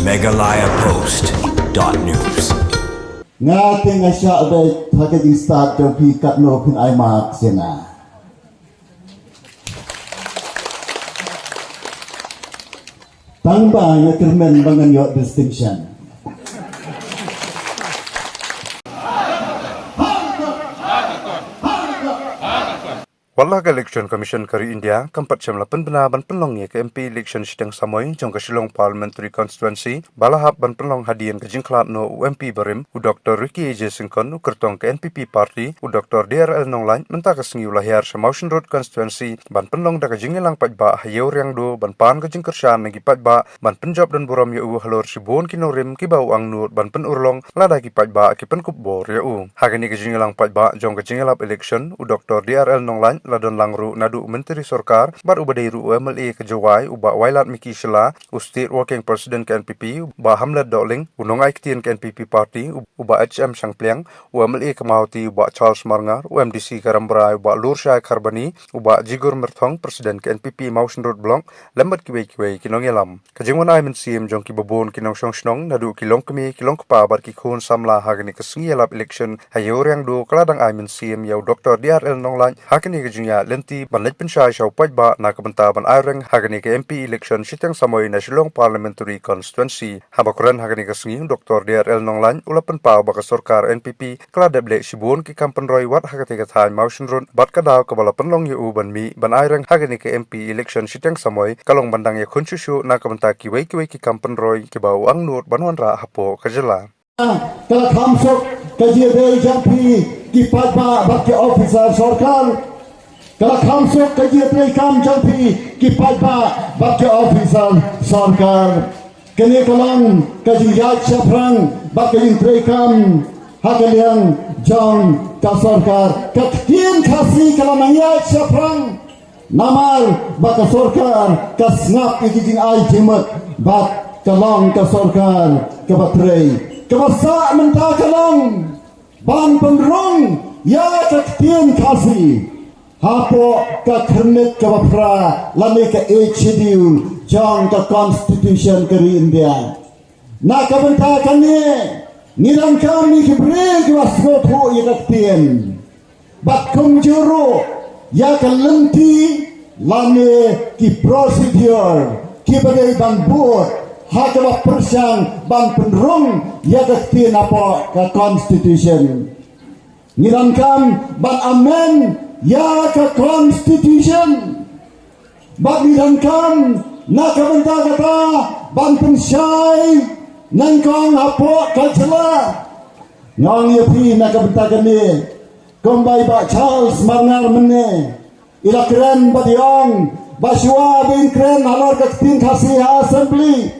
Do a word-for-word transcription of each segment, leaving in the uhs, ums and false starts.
Meghalaya Post dot news. Nga te nga shah beit ha ka jingstad jong phi katno phin ai mark sha nga. Tang ba nga kyrmen ba ngan ïoh distinction. Wat la ka Election Commission ka ri India kam pat shym la pynbna ban pynlong ïa ka M P election shiteng samoi jong ka Shillong Parliamentary Constituency ba la hap ban pynlong hadien ka jingkhlad noh u M P barim u Doctor Ricky A J Syngkon, u kyrtong ka N P P party u Doctor D R L Nonglait, mynta ka sngi u la hiar sha Mawshynrut Constituency ban pynlong da ka jingïalang paidbah ha Ïew Riangdo ban pan ka jingkyrshan na ki paidbah ban pynjop don burom ïa u halor shibun ki nongrim kiba u angnud ban pynurlong lada ki paidbah ki pynkup bor ïa u. Ha kane ka jingïalang paidbah jong ka jingïalap election, u Doctor D R L Nonglait la don lang ruh naduh u Myntri Sorkar bad uba dei ruh u M L A ka Jowai u Bah Wailadmiki Shylla, u State Working President ka N P P u Bah Hamlet Dohling, u nongai ktien ka N P P party u Bah H M Shangpliang, u M L A ka Mawhati u Bah Charles Marngar, u M D C ka Rambrai u Bah Lurshai Kharbani, u Bah Jigur Myrthong, President ka N P P Mawshynrut Block, lem bad kiwei kiwei ki nongïalam. Ka jingwan ai mynsiem jong kiba bun ki nongshong shnong naduh ki longkmie, ki longkpa bad ki khun samla ha kane ka sngi ïalap election ha Ïew Riangdo ka la dang ai mynsiem ïa u Doctor D R L Nonglait ha kane ka jingïaid lynti ban leit pynshai sha u paidbah na ka bynta ban ai reng ha kane ka M P election shiteng samoi na Shillong Parliamentary Constituency. Haba kren ha kane ka sngi, u Doctor D R L Nonglait u la pynpaw ba ka sorkar N P P ka la dep leh shibun ki kam pynroi wat ha katei ka thaiñ Mawshynrut bad ka daw kaba la pynlong ïa u ban mih ban ai reng ha kane ka M P election shiteng samoi ka long ban dang ïakhun shuh shuh na ka bynta kiwei kiwei ki kam pynroi kiba u angnud ban wanrah hapoh ka jylla. Ka la kham suk ka jingïadei jong phi ki paidbah bad ki officer sorkar. Ka la kham suk ka jingïatreikam jong phi ki paidbah bad ki officer sorkar. Kane ka long ka jingïaid shaphrang bad ka jingtreikam ha ka liang jong ka sorkar. Ka ktien Khasi ka la nang ïaid shaphrang. Namar ba ka sorkar ka sngap ïa ki jingai jingmut bad ka long ka sorkar kaba trei. Kaba sah mynta ka long ban pynrung ïa ka ktien Khasi hapoh ka khyrnit kaba phra lane ka Eighth Schedule jong ka Constitution ka ri India. Na ka bynta kane ngi donkam ïa ki briew kiba sngewthuh ïa ka ktien. Bad kumjuh ruh ïa ka lynti lane ki procedure kiba dei ban bud ha kaba pyrshang ban pynrung ïa ka ktien hapoh ka Constitution. Ngi donkam ban amend ïa ka Constitution. Bad ngi donkam na ka bynta kata ban pynshai nyngkong hapoh ka jylla. Nga ong ïa phi na ka bynta kane, kumba i Bah Charles Marngar mynne i la kren bad i ong ba shuwa ba in kren halor ka ktien Khasi ha Assembly,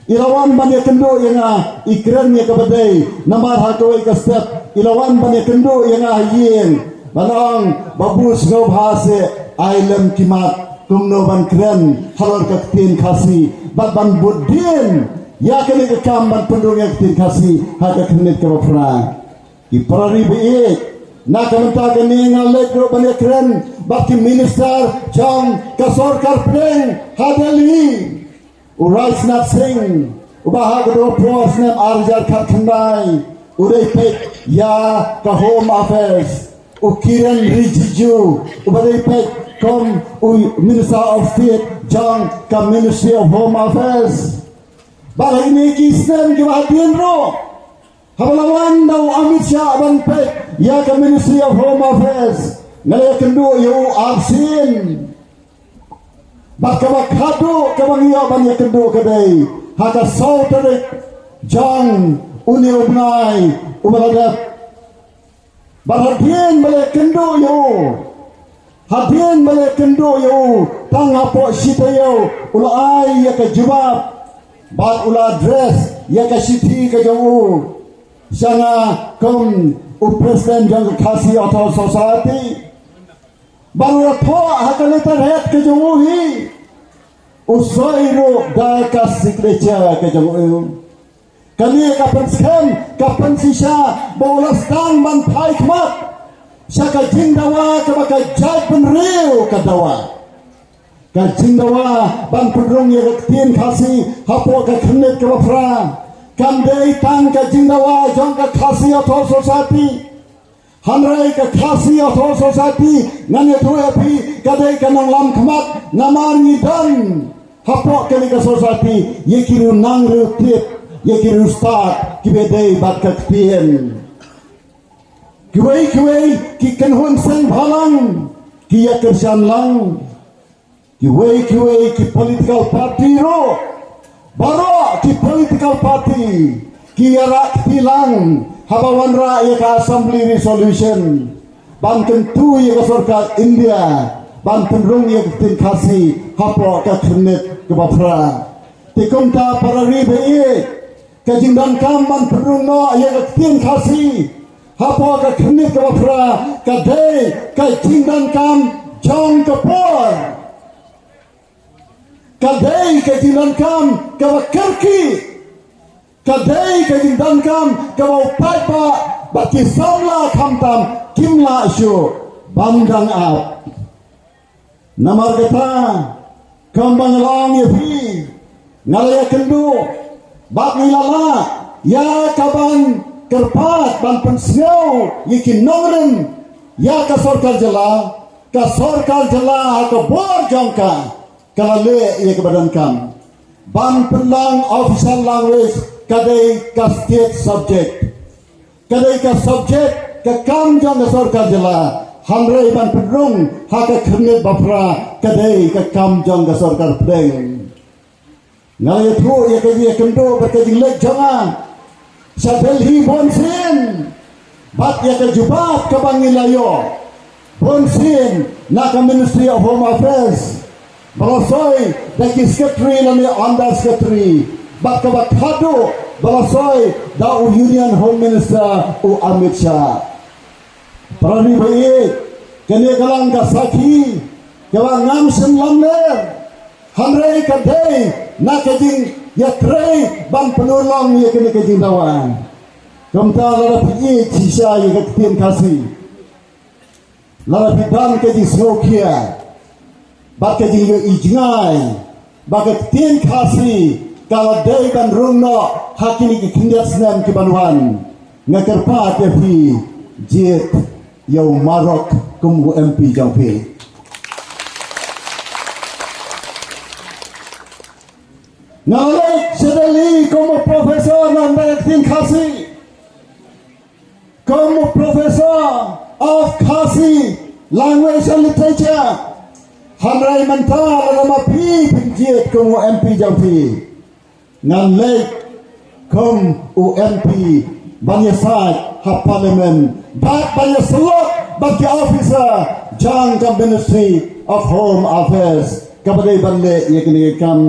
i la wan ban ïakynduh ïa nga, i kren ïa kaba dei, namar ha kawei ka step i la wan ban ïakynduh ïa nga ha ïing ban ong, Babu, sngewbha seh, ai lem ki mat kumno ban kren halor ka ktien Khasi bad ban bud dien ïa kane ka kam ban pynrung ïa ka ktien Khasi ha ka khyrnit kaba phra. Ki para ri ba ïeit, na ka bynta kane nga leit ruh ban ïakren bad ki minister jong ka sorkar pdeng ha Delhi. U Rajnath Singh uba ha ka por snem ar hajar khatkhyndai u dei peit ïa ka Home Affairs. U Kiren Rijiju uba dei peit kum u Minister of State jong ka Ministry of Home Affairs. Bad ha kine ki snem kiba hadien ruh, haba la wan da u Amit Shah ban peit ïa ka Ministry of Home Affairs, nga la ïakynduh ïa u arsien. Bad kaba khadduh kaba ngi ïoh ban ïakynduh ka dei ha ka saw tarik jong une u bnai uba la dep. Bad hadien ba la ïakynduh ïa u, hadien ba la ïakynduh ïa u, tang hapoh shi taïew u la ai ïa ka jubab bad u la address ïa ka shithi ka jong u sha nga kum u president jong ka Khasi Authors Society. Bad u la thoh ha ka letterhead ka jong u hi, u soi ruh da ka signature ka jong u. Kane ka pynskhem, ka pynshisha ba u la sdang ban phai khmat sha ka jingdawa kaba ka jaitbynriew ka dawa. Ka jingdawa ban pynrung ïa ka ktien Khasi hapoh ka khyrnit kaba phra kam dei tang ka jingdawa jong ka Khasi Authors' Society. Hynrei ka Khasi Authors' Society, ngan ïathuh ïa phi, ka dei ka nonglam khmat, namar ngi don hapoh kane ka society ïa ki riew nang riew tied, ïa ki riew stad kiba dei bad ka ktien. Kiwei kiwei ki kynhun seng bhalang ki ïa kyrshan lang. Kiwei kiwei ki political party ruh, baroh ki political party ki ïarap kti lang haba wanrah ïa ka assembly resolution ban kyntu ïa ka sorkar India ban pynrung ïa ka ktien Khasi hapoh ka khyrnit kaba phra. Te kumta para ri ba ïeit, ka jingdonkam ban pynrung noh ïa ka ktien Khasi hapoh ka khyrnit kaba phra ka dei ka jingdonkam jong ka por. Ka dei ka jingdonkam kaba kyrkieh. Ka dei ka jingdonkam kaba u paidbah bad ki samla khamtam kim lah shuh ban dang ap. Namar kata, kumba nga la ong ïa phi, nga la ïakynduh bad ngi la lah ïa ka ban kyrpad ban pynsngew ïa ki nongrim ïa ka sorkar jylla, ka sorkar jylla ha ka bor jong ka ka la leh ïa kaba donkam. Ban pynlong official language ka dei ka state subject. Ka dei ka subject ka kam jong ka sorkar jylla, hynrei ban pynrung ha ka khyrnit ba phra ka dei ka kam jong ka sorkar pdeng. Nga la ïathuh ïa ka jingïakynduh bad ka jingleit jong nga sha Delhi bun sien bad ïa ka jubab kaba ngi la ïoh bun sien na ka Ministry of Home Affairs ba la soi da ki secretary lane under secretary bad kaba khadduh ba la soi da u Union Home Minister u Amit Shah. Para ri ba ïeit, kane ka long ka sakhi kaba ngam shym lamler. Hynrei ka dei na ka jingïatrei ban pynurlong ïa kane ka jingdawa. Kumta lada phi ïeit shisha ïa ka ktien Khasi, lada phi don ka jingsngewkhia bad ka jingïohi jngai ba ka ktien Khasi ka la dei ban rung noh ha kine ki khyndiat snem ki ban wan, nga kyrpad ïa phi, jied ïa u Marok kum u M P jong phi. Nga leit sha Delhi kum u professor na ka ktien Khasi, kum u professor of Khasi language and literature. Hynrei mynta lada ma phi phin jied kum u M P jong phi, ngan leit kum u M P ban ïasaid ha Parliament bad ban ïasyllok bad ki officer jong ka Ministry of Home Affairs kaba dei ban leh ïa kane ka kam.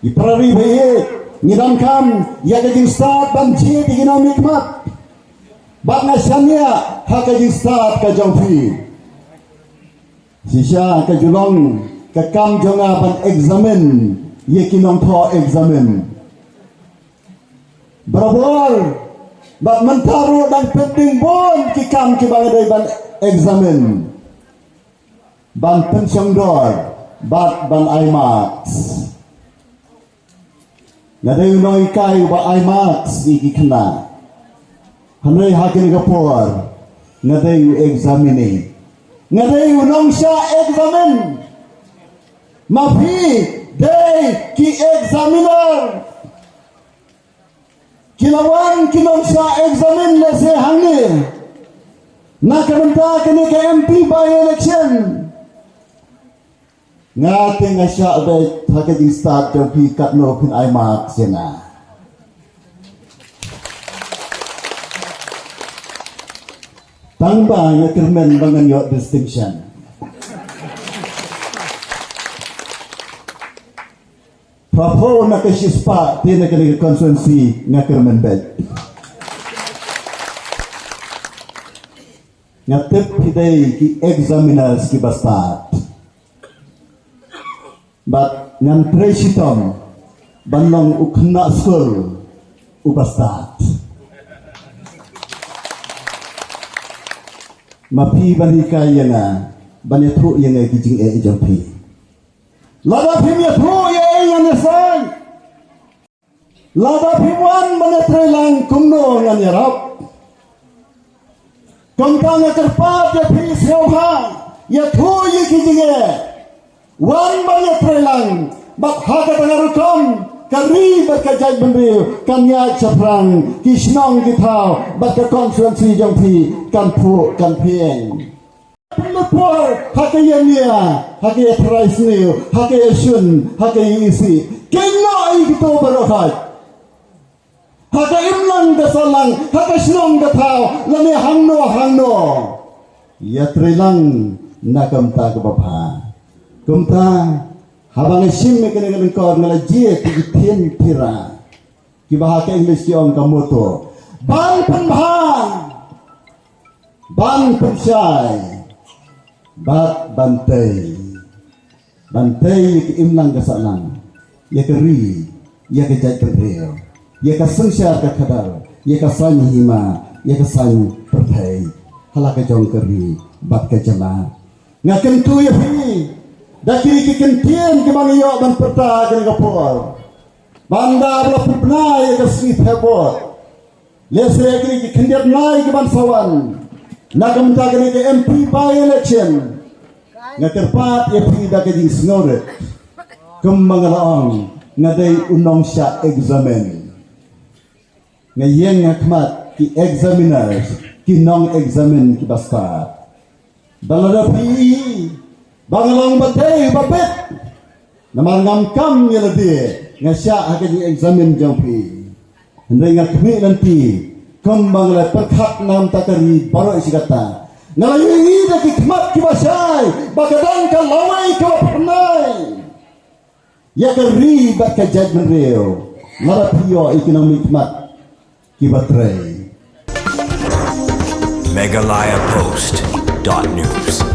Ki para ri ba ïeit, ngi donkam ïa ka jingstad ban jied ïa ki nongmihkhmat bad nga shaniah ha ka jingstad ka jong phi. Shisha ka ju long ka kam jong nga ban examine ïa ki nongthoh examine. Barabor bad mynta ruh dang pending bun ki kam kiba nga dei ban examine, ban pynshongdor bad ban ai marks. Nga dei u nonghikai uba ai marks ïa ki khynnah. Hynrei ha kane ka por nga dei u examinee. Nga dei u nongshah examine. Ma phi dei ki examiner. Ki la wan ki nongshah examine lehse hangne. Na ka bynta kane ka M P by-election. Nga te nga shah beit ha ka jingstad jong phi katno phin ai marks ïa nga. Tang ba nga kyrmen ba ngan ïoh distinction. Phraphew na ka shispah te na kane ka constituency nga kyrmen beit. Nga tip phi dei ki examiners kiba stad. Bad ngan trei shitom ban long u khynnah skul uba stad. Ma phi ban hikai ïa nga, ban ïathuh ïa nga ki jingeh jong phi. Lada phim ïathuh ïa ei ngan ïasaid. Lada phim wan ban ïatreilang kumno ngan ïarap. Kumta nga kyrpad ïa phi sngewbha ïathuh ïa ki jingeh. Wan ban ïatreilang bad ha kata ka rukom ka ri bad ka jaitbynriew kan ïaid shaphrang, ki shnong ki thaw bad ka constituency jong phi kan phuh kan phieng. Pynlut por ha ka ïania, ha ka ïatrai sniew, ha ka ïashun, ha ka ïaisih. Kynnoh ïa kito baroh. Ha ka imlang ka sahlang, ha ka shnong ka thaw, lane hangno hangno. Ïatreilang na ka bynta kaba bha. Kumta haba nga shim ïa kane ka lyngkor nga la jied ïa ki ktien pura kiba ha ka English ki ong ka motto: ban pynbha, ban pynshai bad ban tei. Ban tei ïa ka imlang ka sahlang, ïa ka ri, ïa ka jaitbynriew, ïa ka synshar ka khadar, ïa ka saiñ hima, ïa ka saiñ pyrthei ha la ka jong ka ri bad ka jylla. Nga kyntu ïa phi da kine ki kyntien kiba nga ïoh ban pyrta ha kane ka por. Ban da ba la pynbna ïa ka sngi thep vote, lehse ïa kine ki khyndiat bnai kiban sa wan, na ka bynta kane ka M P by-election, nga kyrpad ïa phi da ka jingsngewrit. Kumba nga la ong, nga dei u nongshah examine. Nga ïeng ha khmat ki examiners, ki nong examine kiba stad. Ba lada phi i ba nga long ba dei ba bit, namar ngam kam ïa lade, nga shah ha ka jingexamine jong phi. Hynrei nga khmih lynti kumba nga la pyrkhat na ka bynta ka ri baroh shi katta. Nga la ïohi da ki khmat kiba shai ba ka don ka lawei kaba phyrnai ïa ka ri bad ka jaitbynriew. Lada phi ïoh ïa ki nongmihkhmat kiba trei. Meghalaya Post dot news.